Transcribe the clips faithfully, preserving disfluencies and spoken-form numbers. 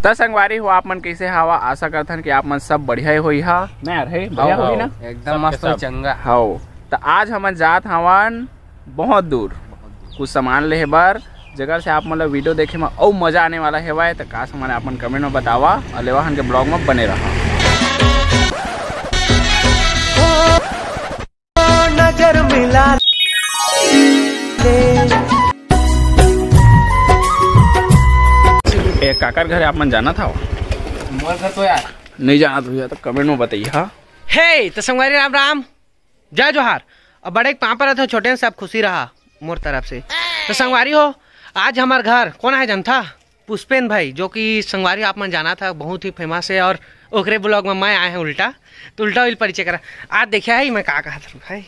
त संगवारी हो, आप मन कइसे हवा? आशा करथन कि आप मन सब बढ़िया ही होई हा। मैं यार, हे, बढ़िया हव, होई ना? एकदम मस्त, चंगा। हव। त आज हमन जात हवन बहुत दूर कुछ सामान लेहे बर, जेकर से आप मन ला वीडियो देखे म अउ मजा आने वाला हेवय। त का सामान, आप मन कमेंट म बतावा अउ लेवा हन के ब्लॉग म बने रहा। नजर मिला ले। ए, काकर घर आप मन जानत हव? मोर घर तो यार नहीं जानत हो, या तो कमेंट में बताइए। हाँ, हे, त संगवारी राम राम, जय जोहार। अब बड़े के पाँव परत हो, छोटे से आप खुशी रहा मोर तरफ से। त संगवारी हो, आज हमर घर कोन आए जानथा? पुष्पेन भाई, जो कि संगवारी आप मन जानत हव, बहुत ही फेमस हे, अउ ओकरे ब्लॉग में मैं आए हँव उल्टा, त उल्टा उल्टा परिचय करा। आज देखिया हे मैं का कहत हँव भाई।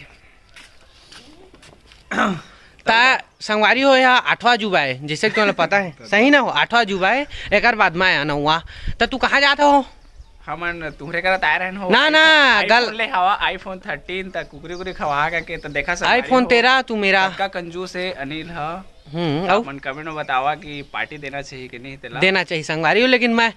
त संगवारी हो, ये आठवां अजूबा हे, जइसे कि तुमन ला पता हे, सही ना हो, आठवां अजूबा हे, एकर बाद मैं आना हुआ। त तू कहाँ जात हो? हमन तुहरे करा त आए रहन हो। ना, ना, iPhone गल- ले हवा, iPhone thirteen त कुकरी कुकरी खवा के, त देखा संगवारी iPhone हो, तेरह, तू मेरा। कतका कंजूस हे अनिल ह। हम्म, अउ? आप मन कमेंट में बतावा कि पार्टी देना चाहिए कि नहीं तेला। देना चाहिए संगवारी हो, लेकिन मैं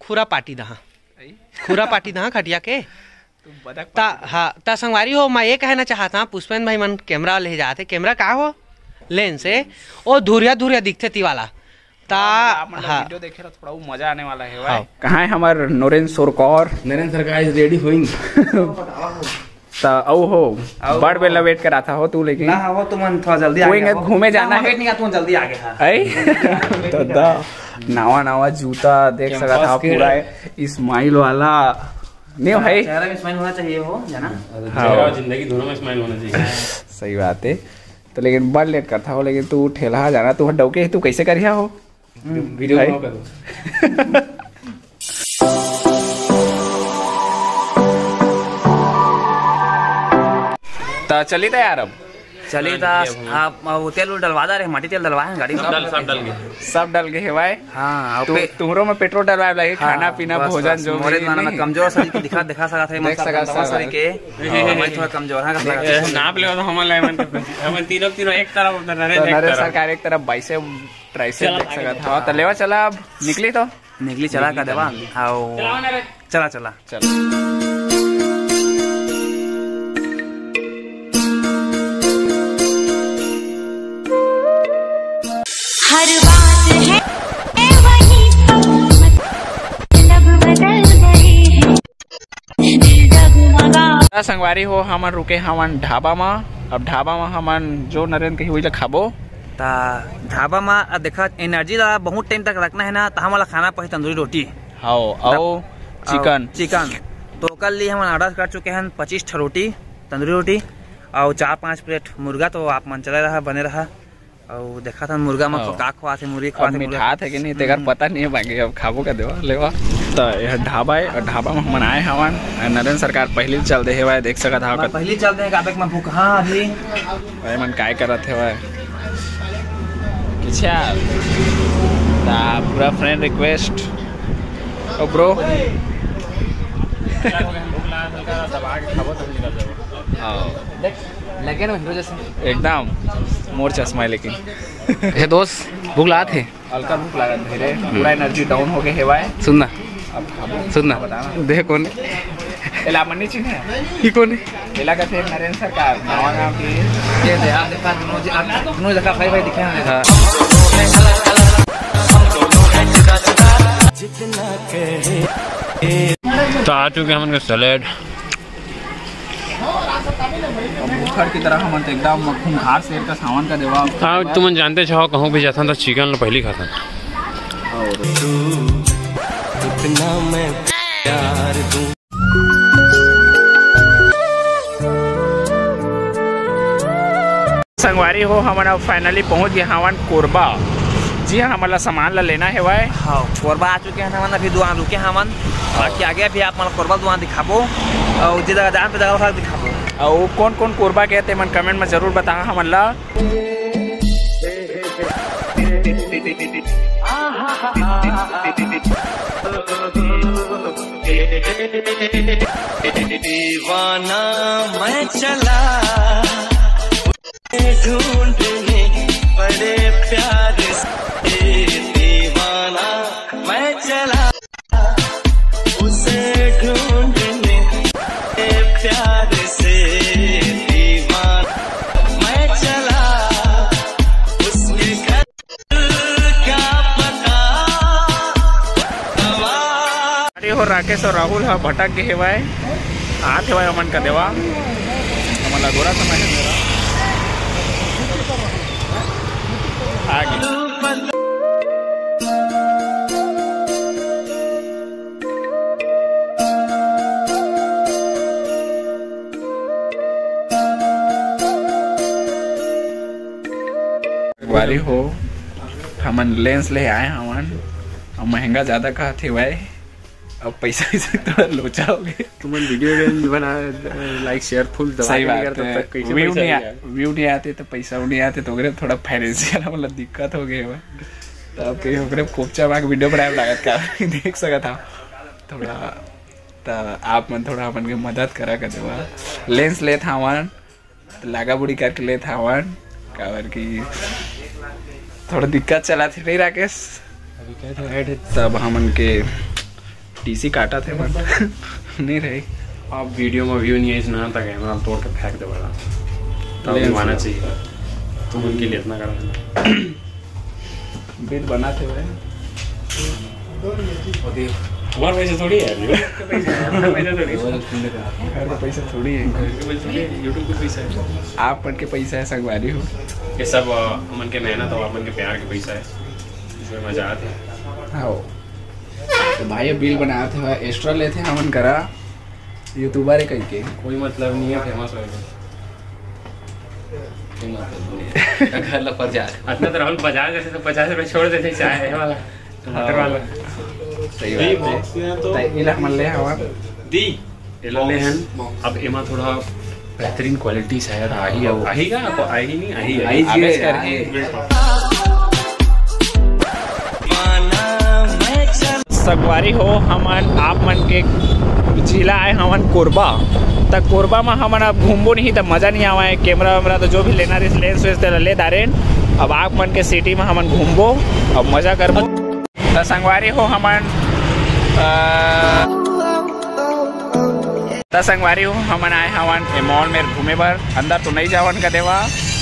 खुरा पार्टी दहा। आई? खुरा पार्टी दहा खटिया के। तू बदक त, पार्टी दे। हाँ, त संगवारी हो, मैं ये कहना चाहत हँव, पुष्पेन भाई मन कैमरा ले जात हे, कैमरा का हो? लेंस हे, ओ धुरिया धुरिया दिखथे ती वाला। त, हाँ, मतलब, हाँ। वीडियो देखे ला थोड़ा वो मजा आने वाला हे भाई। हाँ। कहाँ हे हमर नरेंद्र सरकार? नरेंद्र सरकार is ready होइंग। त अउ हो, अउ बड़ बेर ला वेट कराथा हो तू, लेकिन ना, वो तुमन थोड़ा जल्दी आ वो गए इंगे हो। घूमे ना, जाना वो हे। वेट नहीं, तुमन जल्दी आ गए, हाँ। आई? त दा, नवा नवा जूता देख कैंपस सकत हा, के पूरा स्माइल वाला। नहीं हो भाई। चेहरा में स्माइल होना चाहिए हो, है ना? हाँ। चेहरा और जिंदगी दोनों में स्माइल होना चाहिए। सही बात हे। त लेकिन बड़ लेट करथा हो, लेकिन तू ठेलहा जाना, तू डौके, तू कइसे करिहा हो? वीडियो भाई। बनाओ करो। त चली त यार अब। चली त हाँ, ठीक हे। आप, वो तेल उल डलवा दा रे, माटी तेल डलवाए हे गाड़ी में। सब डल, सब डल गए। सब डल गए हे भाई। हाँ, तू, ओके। तुहरो में पेट्रोल डलवाए ला, हाँ, खाना पीना, बस, भोजन बस, जो मोरे भी जमाना में नहीं। कमजोर शरीर के दिखा, दिखा सकत हे, देख मतलब, सकत कमजोर शरीर के। ए, ए, ए, मैं थोड़ा कमजोर हाँ, ए, नाप लेवा तो हमन ला, हमन तीनों, तीनों एक तरफ, नरेश तो एक नरेश तरफ। सरकार एक तरफ, बाइसेप ट्राइसेप चला, देख आगे सकत चला। हाँ, त लेवा चला अब, निकली तो। निकली चला का देवा। हाँ, चला, चला। चल। हर बात है वही तो, मतलब बदल गए हैं, दिल डगमगा। त संगवारी हो, हमन रुके हवन ढाबा म। अब ढाबा म हमन जो नरेंद्र कही, वही ला खाबो। त ढाबा म, अब देखा, एनर्जी ला बहुत टाइम तक रखना हे ना, त हमन ला खाना पड़ही तंदूरी रोटी। हाँ, अउ अउ चिकन। चिकन। तो ओकर लिए हमन ऑर्डर कर चुके हन पच्चीस ठो रोटी, तंदूरी रोटी, अउ चार पाँच प्लेट मुर्गा। तो आप मन चले रहा, बने रहा। अउ देखत हन मुर्गा मन हाँ। का खवाथे, मुर्गी अब खवाथे, मुर्गा। मिठात हे कि नहीं, तेकर हम्म। पता नहीं हे, बाकी अब खाबो का देवा, लेवा। त यह ढाबा हे, अउ ढाबा में हमन आए हवन। नरेंद्र सरकार पहली चल दे हेवय, देख सकत हव। पहली चल दे, काबे के मैं भूखा अभी। भाई मन काय करत हेवय? अच्छा, त पूरा फ्रेंड रिक्वेस्ट। ओ ब्रो। हाँ। देख, लगे ना हीरो जैसे। एकदम मोर चश्मा हे लेकिन। हे दोस्त, भूख लागत हे? हल्का भूख लागत हे रे, पूरा एनर्जी डाउन हो गए हेवय। सुन ना, अब खाबो। सुन ना, बता ना। देख कोन? एला मन नहीं चिन्हे? ई कोन हे? एला कथे नरेंद्र सरकार, नवा गांव के। ये दे, आप देखा, दोनों जी, आप दोनों देखा, भाई, भाई दिखे हैं। हाँ। त आ चुके हमन के सैलेड। अब भूखड़ की तरह हमन तो एकदम खूंखार शेर का सावन का देवा। हाँ, तुमन जानते हो, कहूँ भी जाथन तो चिकन ला पहली खाथन। संगवारी हो, हमन अब finally पहुंच गए हवन कोरबा। जी हाँ, हमन ला सामान ला लेना हेवय। हाँ, कोरबा आ चुके हैं हमन, अभी दुकान रुके हैं हमन। बाकी आगे अभी आप मन ला कोरबा दुकान दिखाबो, अउ जे जगह जान पे जगह दिखाबो। अउ कौन कौन कोरबा गए ते मन comment में जरूर बताहा हमन ला। दीवाना मैं चला ढूंढने बड़े प्यार से, दीवाना मैं चला उसे ढूंढने, प्यार से दीवाना मैं चला उसके घर, क्या पता। अरे हो, राकेश और राहुल ह भटक गे हेवय, आत हेवय ओमन का देवा, हमन ला गोरा समय है मेरा। आ गे। संगवारी हो, हमन लेंस ले आए हवन, अब महंगा ज्यादा कहत हेवय, अब पैसा वैसा थोड़ा लोचा हो गए। तुमन वीडियो बना, लाइक, शेयर फुल दबा सही के नहीं बात करते, है, तब तक कैसे व्यू पैसा नहीं आ-, आएगा? व्यू नहीं आते तो पैसा नहीं आते, तो ओकरे थोड़ा फाइनेंशियल वाला दिक्कत हो गए बा। तो अब कहीं ओकरे पोपचा मार के वीडियो बनाए लागत का देख सकत हा थोड़ा। तो आप मन थोड़ा अपन के मदद करा कर देवा। लेंस लेत हावन, तो लागा बुड़ी करके लेत हावन, काबर कि थोड़ा दिक्कत चला थे नहीं राकेश? अभी क्या था? तब हमन के टीसी काटा थे मन नहीं रही। आप वीडियो में व्यू नहीं आइस ना, तक कैमरा तोड़ के फेंक दे बड़ा। तब लेंस आना चाहिए। तुम उनके लिए इतना करा। बिल बना थे भाई। तुम्हारा पैसा थोड़ी है यार, ये। पैसा थोड़ी है। घर का पैसा थोड़ी है। घर का पैसा थोड़ी है, YouTube का पैसा है। आप मन के पैसा है, संगवारी हो। ये सब, अ, हमन के मेहनत और हमन के प्यार के पैसा है, इसमें मजा आते हैं। हाँ। तो भाई, बिल बनाते हैं, एक्स्ट्रा लेते हैं हमन करा। यूट्यूबर है कहीं के। कोई मतलब नहीं है फेमस होए के। कोई मतलब नहीं है। घर ला पड़ जा। अतना तो राहुल पचास जैसे तो पचास रुपए छोड़ देते चाय वाला, टमाटर वाला। सही बात है। तो इला हमन ले हवा। दी। एला ले हन। अब एमा थोड़ा बेहतरीन क्वालिटी शायद आही हो। आही का? आही नहीं, आही, आही। आवेश करके। संगवारी हो, हमन आप मन के जिला आए हवन कोरबा। त कोरबा म हमन अब घूमबो नहीं, त मजा नहीं आवे। कैमरा वैमरा तो जो भी लेना रहिस, लेंस वेंस तेला ले डारेन। अब आप मन के सिटी म हमन घूमबो, अब मजा करबो। त संगवारी हो, हमन, अ, त संगवारी हो, हमन आए हवन ए मॉल में घूमे बर। अंदर तो नहीं जावन का देवा,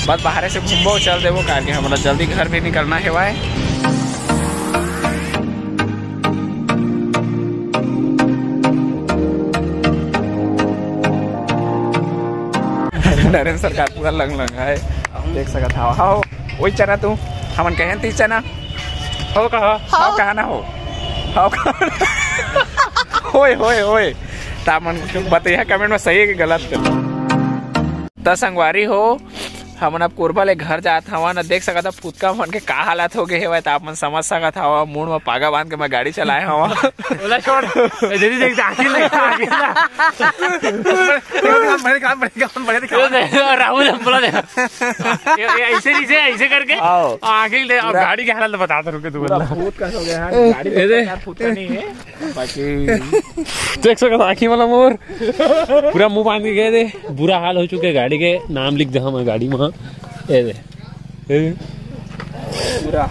बस बाहरे से घूमबो, चल देबो, काहे कि हमला जल्दी घर भी निकलना हेवय। नरेंद्र सरकार पूरा लंग लंग है, देख सकत हव। हाँ, वही चना तू, हमन कहें ती चना। हो कहा? हो कहा ना हो? हो कहा? होए, होए, होए। त आप मन बतैया कमेंट में सही है कि गलत। त संगवारी हो, हमन अब कोरबा ले घर जात हवन। देख सकत हव फुतका मन के का हालत हो गए हेवय, त आप मन समझ सकत हव। मूड़ में पागा बांध के मैं गाड़ी चलाए हव। ओला छोड़। ए, जल्दी देख, आखिर ले, आखिर ले। बड़े काम, बड़े काम, बड़े काम, बड़े दिखा। राहुल, हम बोला दे। ये, ये ऐसे नहीं से, ऐसे करके आओ। आगे ले, अब पूरा गाड़ी की हालत बता दे, रुके तू पूरा बोलना। भूत का हो गया है, गाड़ी ए, दे। यार, फूटता नहीं है, बाकी देख सकत आँखी वाला मोर पूरा मुंह बांध के गए दे, बुरा हाल हो चुके गाड़ी के, नाम लिख दे हम गाड़ी में, ए दे। ए। पूरा।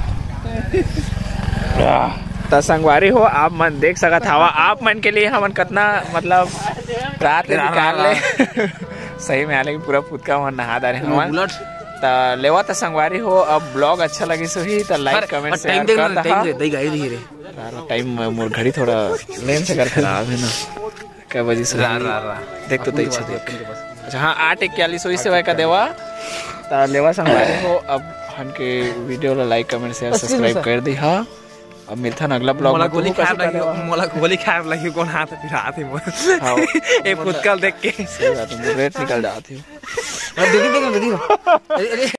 आह। त संगवारी हो, आप मन देख सकत हवा, आप मन के लिए हमन कतना, मतलब, रात ले निकाल ले। सही में, हालांकि पूरा फुतका मन नहा डारे हमन। बुलेट। त लेवा त संगवारी हो, अब ब्लॉग अच्छा लगिस होही त लाइक, अरे, कमेंट, शेयर टाइम देख कर ना, दहा। टाइम दे, दे, गाड़ी नहीं रे। यार, टाइम मोर घड़ी थोड़ा लेंस कर खराब है ना। क्या बजे से रा, हुई? रा, रा। देख तो अपन के तैसे पास, देख। अपन के पास। अच्छा, हाँ, आठ इक्यालीस हुई से का देवा। त लेवा संगवारी हो, अब हमके वीडियो ला लाइक, कमेंट, शेयर, अस्सी सब्सक्राइब में से। कर दी। हाँ, अब मिलथन अगला ब्लॉग मोला में। गोली तू खाए कैसे लगी, करेवा? मोला गोली खाए लगी, कौन हाथ पिरात है मोर। हाँ, ए, मतलब फुतकल देख के। सही बात है, रेट निकल जाती है। अरे, देखी, देखी, देखी। अरे, अरे।